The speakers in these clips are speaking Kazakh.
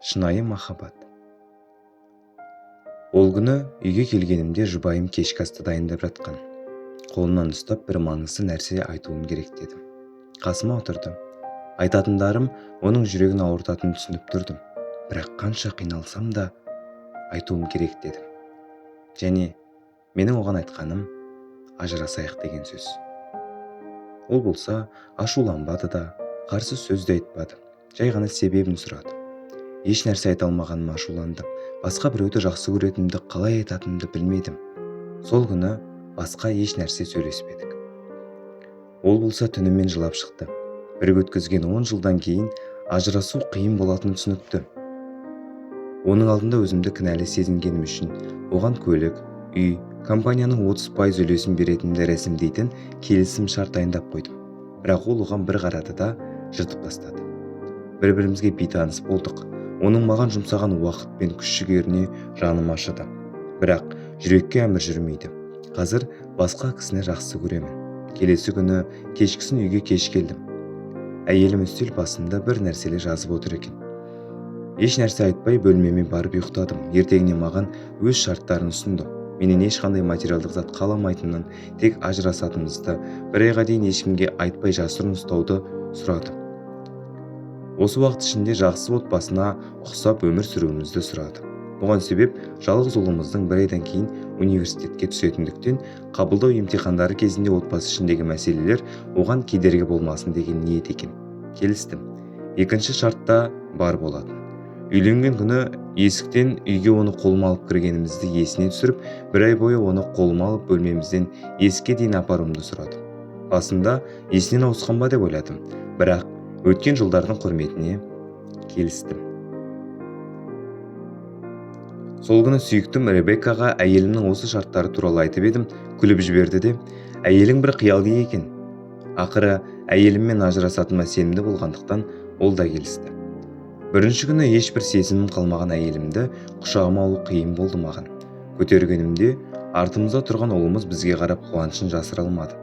Шынайы махаббат. Ол күні үйге келгенімде жұбайым кешкі асты дайындап жатқан. Қолынан ұстап, бір маңызды нәрсе айтуым керек дедім. Қасыма отырды. Айтатындарым оның жүрегін ауыртатынын түсініп тұрдым. Бірақ қанша қиналсам да, айтуым керек дедім. Және менің оған айтқаным — ажырасайық деген сөз. Ол болса ашуланбады да, қарсы сөз де айтпады. Жай ғана себебін сұрады. Еш нәрсе айта алмағаныма ашуландым. Басқа біреуді жақсы көретінімді қалай айтатынымды білмедім. Сол күні басқа еш нәрсе сөйлеспедік. Ол болса түнімен жылап шықты. Бірге өткізген 10 жылдан кейін ажырасу қиын болатыны түсінікті. Оның алдында өзімді кінәлі сезінгенім үшін оған көлік, үй, компанияның 30% үлесін беретінімді рәсімдейтін келісім шарт дайындап қойдым. Бірақ ол оған бір қарады да, жыртып тастады. Бір-бірімізге бейтаныс болдық. Оның маған жұмсаған уақыт пен күш-жігеріне жаным ашыды. Бірақ жүрекке әмір жүрмейді. Қазір басқа кісіні жақсы көремін. Келесі күні кешкісін үйге кеш келдім. Әйелім үстел басында бір нәрселер жазып отыр екен. Еш нәрсе айтпай, бөлмеме барып ұйықтадым. Ертеңіне маған өз шарттарын ұсынды. Менен ешқандай материалдық зат қаламайтынын, тек ажырасатынымызды бір айға дейін ешкімге айтпай жасырын ұстауды сұрады. Осы уақыт ішінде жақсы отбасына ұқсап өмір сүруімізді сұрады. Бұған себеп — жалғыз ұлымыздың бір айдан кейін университетке түсетіндіктен, қабылдау емтихандары кезінде отбасы ішіндегі мәселелер оған кедергі болмасын деген ниет екен. Келістім. Екінші шарт та бар болатын. Үйленген күні есіктен үйге оны қолыма алып кіргенімізді есіне түсіріп, бір ай бойы оны қолыма алып, бөлмемізден есікке дейін апаруымды сұрады. Басында есінен ауысқан ба деп ойладым, бірақ өткен жылдардың құрметіне келістім. Сол күні сүйіктім Ребеккаға әйелімнің осы шарттары туралы айтып едім, күліп жіберді де: «Әйелің бір қияли екен». Ақыры әйеліммен ажырасатыныма сенімді болғандықтан, ол да келісті. Бірінші күні ешбір сезімім қалмаған әйелімді құшағыма алу қиын болды маған. Көтергенімде артымызда тұрған ұлымыз бізге қарап, қуанышын жасыра алмады.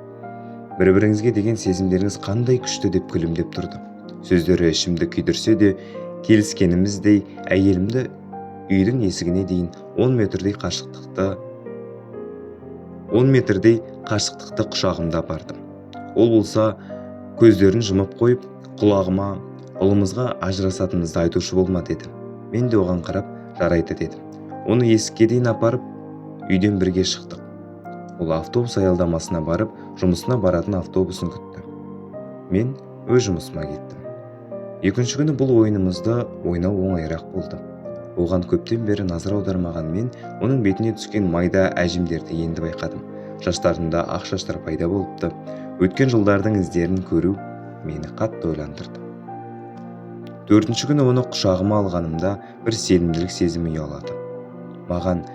«Бір біріңізге деген сезімдеріңіз қандай күшті», — деп күлімдеп тұрды. Сөздері ішімді күйдірсе де, келіскеніміздей әйелімді үйдің есігіне дейін 10 метрдей қашықтықты 10 метрдей қашықтықты құшағымда апардым. Ол болса көздерін жұмып қойып, құлағыма: «Ұлымызға ажырасатынымызды айтушы болма», — деді. Мен де оған қарап: «Жарайды», — дедім. Оны есікке дейін апарып, үйден бірге шықтық. Ол автобус аялдамасына барып, жұмысына баратын автобусын күтті. Мен өз жұмысыма кеттім. Екінші күні бұл ойынымызды ойнау оңайырақ болды. Оған көптен бері назар аудармағанмен, оның бетіне түскен майда әжімдерді енді байқадым. Шаштарында ақ шаштар пайда болыпты. Өткен жылдардың іздерін көру мені қатты ойландырды. Төртінші күні оны құшағыма алғанымда бір сенімділік сезімі ұялады маған.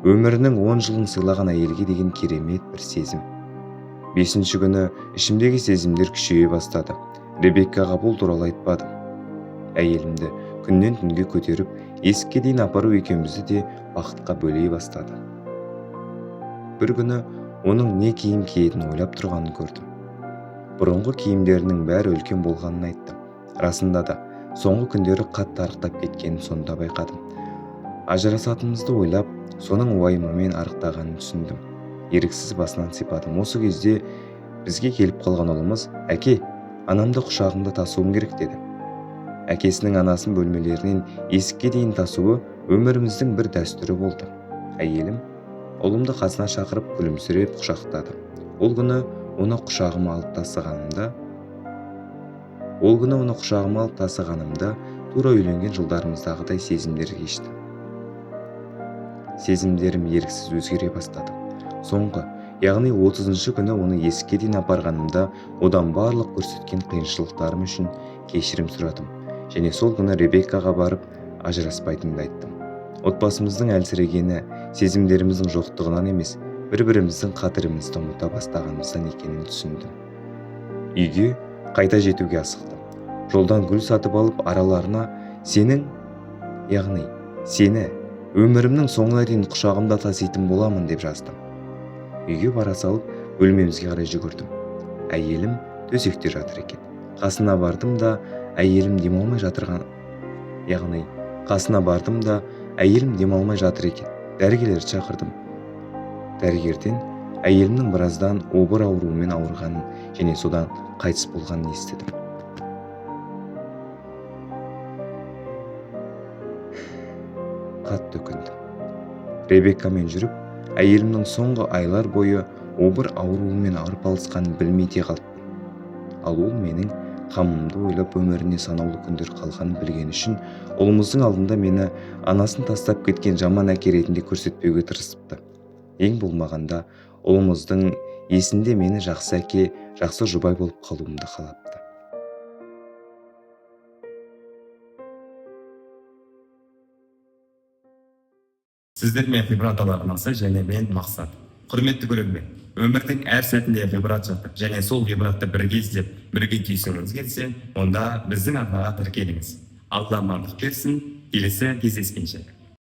Өмірінің 10 жылын сыйлаған әйелге деген керемет бір сезім. Бесінші күні ішімдегі сезімдер күшейе бастады. Ребеккаға бұл туралы айтпадым. Әйелімді күннен түнге көтеріп, есікке дейін апару екеумізді де бақытқа бөлей бастады. Бір күні оның не киім киетінін ойлап тұрғанын көрдім. Бұрынғы киімдерінің бәрі үлкен болғанын айтты. Расында да, соңғы күндері қатты арықтап кеткенін сонда байқадым. Ажырасатынымызды ойлап, соның уайымымен арықтағанын түсіндім. Еріксіз басынан сипадым. Осы кезде бізге келіп қалған ұлымыз: «Әке, анамды құшағымда тасуым керек», — деді. Әкесінің анасын бөлмелерінен есікке дейін тасуы өміріміздің бір дәстүрі болды. Әйелім ұлымды қасына шақырып, күлімсіреп құшақтады. Ол күні оны құшағыма алып тасығанымда тура үйленген жылдарымыздағыдай сезімдер кешті. Сезімдерім еріксіз өзгере бастады. Соңғы, яғни 30-шы күні оны есікке дейін апарғанымда одан барлық көрсеткен қиыншылықтарым үшін кешірім сұрадым және сол күні Ребеккаға барып, ажыраспайтынымды айттым. Отбасымыздың әлсірегені сезімдеріміздің жоқтығынан емес, бір-біріміздің қадірімізді ұмыта бастағанымыздан екенін түсіндім. Үйге қайта жетуге асықтым. Жолдан гүл сатып алып, араларына «Сенің, яғни сені өмірімнің соңына дейін құшағымда таситын боламын» деп жаздым. Үйге бара салып, бөлмемізге қарай жүгірдім. Әйелім төсекте жатыр екен. Қасына бардым да, әйелім демалмай жатырған, яғни Қасына бардым да, әйелім демалмай жатыр екен. Дәрігерлерді шақырдым. Дәрігерден әйелімнің біраздан обыр ауруымен ауырғанын және содан қайтыс болғанын естідім. Қатты өкіндім. Ребеккамен жүріп, әйелімнің соңғы айлар бойы обыр ауруымен арпалысқанын білмей де қалыппын. Ал ол менің қамымды ойлап өміріне санаулы күндер қалғанын білгені үшін ұлымыздың алдында мені анасын тастап кеткен жаман әке ретінде көрсетпеуге тырысыпты. Ең болмағанда ұлымыздың есінде мені жақсы әке, жақсы жұбай болып қалуымды қалапты. Сіздермен Ғибрат арнасы және мен, Мақсат. Құрметті көрермен, өмірдің әр сәтінде ғибрат жатыр және сол ғибратты бірге іздеп, бірге түйсінгіңіз келсе, онда біздің арнаға тіркеліңіз. Алла амандық берсін, келесі кездескенше.